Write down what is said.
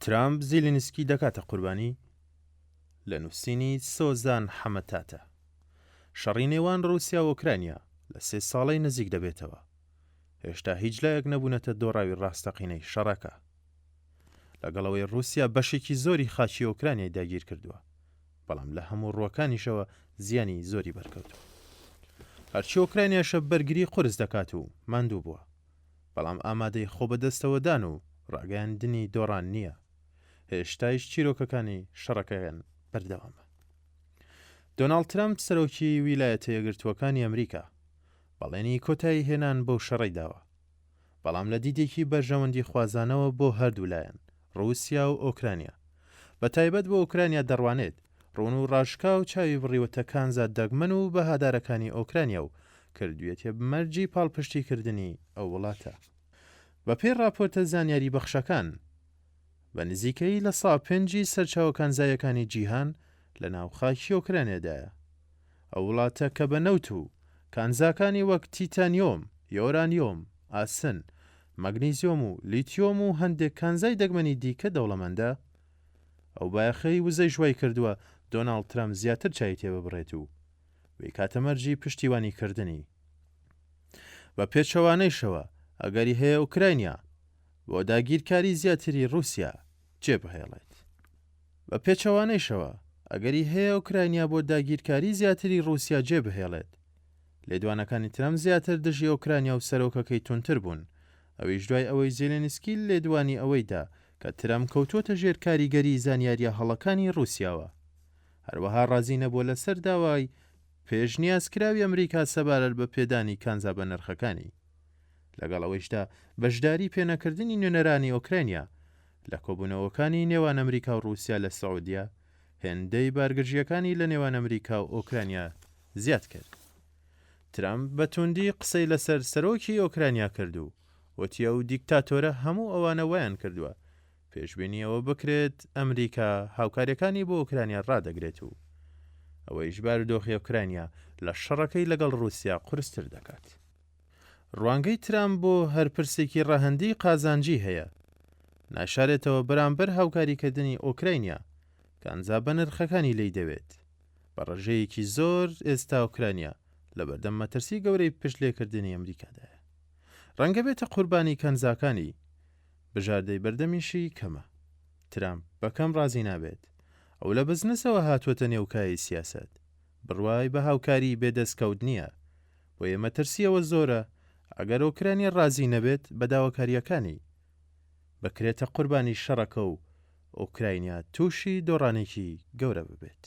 ترامپ زیلینسکی دەکاتە قوربانی؟ لە نووسینی سۆزان حەمەتاتە. شەڕی نێوان ڕووسیا و ئۆکرانیا لە سێ ساڵەی نزیک دەبێتەوە. هێشتا هیچ لایەک نەبوونەتە دۆڕاوی ڕاستەقینەی شەڕەکە. لەگەڵ ئەوەی ڕووسیا بەشێکی زۆری خاکی ئۆکرانیای داگیر کردووە، بەڵام لە هەموو ڕووەکانیشەوە زیانی زۆری بەرکەوتووە. هەرچی ئۆکرانیاشە بەرگری قورس دەکات و ماندوو بووە. بەڵام ئامادەی خۆبەدەستەوەدان و ڕاگەیاندنی دۆڕان نییە. هێشتایش چیرۆکەکانی شەڕەکەیان بەردەوامە. دۆناڵد ترەمپ سەرۆکی ویلایەتە یەکگرتووەکانی ئەمریکا بەڵێنی کۆتایی هێنان بەو شەڕەی داوە. بەڵام لە دیدێکی بەرژەوەندیخوازانەوە بۆ هەردوو لایەن، ڕووسیا و ئۆکرانیا، بە تایبەت بۆ ئۆکرانیا دەڕوانێت، ڕوون و ڕاشکاو چاوی بڕیوەتە کانزا دەگمەن و بەهادارەکانی ئۆکرانیا و کردوویەتیە مەرجی پاڵپشتیکردنی ئەو وڵاتە. بەپێی ڕاپۆرتە زانیاری بەخشەکان، بە نزیکەیی لە سا پێنجی سەرچاوە کانزاییەکانی جیهان لە ناو خاکی ئۆکرانیادایە. ئەو وڵاتە کە بە نەوت و کانزاکانی وەک تیتانیۆم، یۆرانیۆم، ئاسن، مەگنیزیۆم و لیتیۆم و هەندێک کانزای دەگمەنی دیکە دەوڵەمەندە، ئەو بایەخەی وزەیش وایکردووە دۆناڵد ترەمپ زیاتر چاوی تێببڕێت و بیکاتە مەرجی پشتیوانیکردنی. بە پێچەوانەیشەوە ئەگەری هەیە ئۆکراینیا بۆ داگیرکاری زیاتری ڕووسیا جێبهێڵێت. بە پێچەوانەیشەوە ئەگەری هەیە ئۆکراینیا بۆ داگیرکاری زیاتری ڕووسیا جێبهێڵێت. لێدوانەکانی ترەمپ زیاتر دژی ئۆکرانیا و سەرۆکەکەی توندتر بوون، ئەویش دوای ئەوەی زێلێنسکی لێدوانی ئەوەی دا کە ترەمپ کەوتووەتە ژێر کاریگەریی زانیارییە هەڵەکانی ڕووسیاوە. هەروەها ڕازی نەبووە لەسەر داوای پێشنیازکراوی ئەمریکا سەبارەت بە پێدانی کانزا بەنرخەکانی. لەگەڵ ئەوەیشدا بەشداری پێنەکردنی نوێنەرانی ئۆکرانیا لە کۆبوونەوەکانی نێوان ئەمریکا و ڕووسیا لە سعودیە هێندەی بارگرژییەکانی لە نێوان ئەمریکا و ئۆکرانیا زیاد کرد. ترەمپ بە توندی قسەی لەسەر سەرۆکی ئۆکرانیا کرد و وتی ئەو دیکتاتۆرە هەموو ئەوانە وایان کردووە پێشبینی ئەوە بکرێت ئەمریکا هاوکارییەکانی بۆ ئۆکرانیا ڕادەگرێت و ئەوەیش بارودۆخی ئۆکرانیا لە شەڕەکەی لەگەڵ ڕووسیا قورستر دەکات. ڕوانگەی ترامپ بۆ هەر پرسێکی ڕەهەندی قازانجی هەیە. نایشارێتەوە بەرامبەر هاوکاریکردنی ئۆکراینیا، کانزا بەنرخەکانی لێی دەوێت. بە ڕێژەیەکی زۆر ئێستا ئۆکرانیا لەبەردەم مەترسی گەورەی پشتلێکردنی ئەمریکادایە. ڕەنگە بێتە قوربانی کانزاکانی، بژاردەی بەردەمیشی کەمە. ترامپ بە کەم ڕازی نابێت. ئەو لە بزنسەوە هاتووەتە نێو کایەی سیاسەت. بڕوای بە هاوکاریی بێ دەستکەوت نییە. بۆیە مەترسی ئەوە زۆرە ئەگەر ئۆکرانیا ڕازی نەبێت بە داواکارییەکانی، بکرێتە قوربانی شەڕەکە و ئۆکراینیا تووشی دۆڕانێکی گەورە ببێت.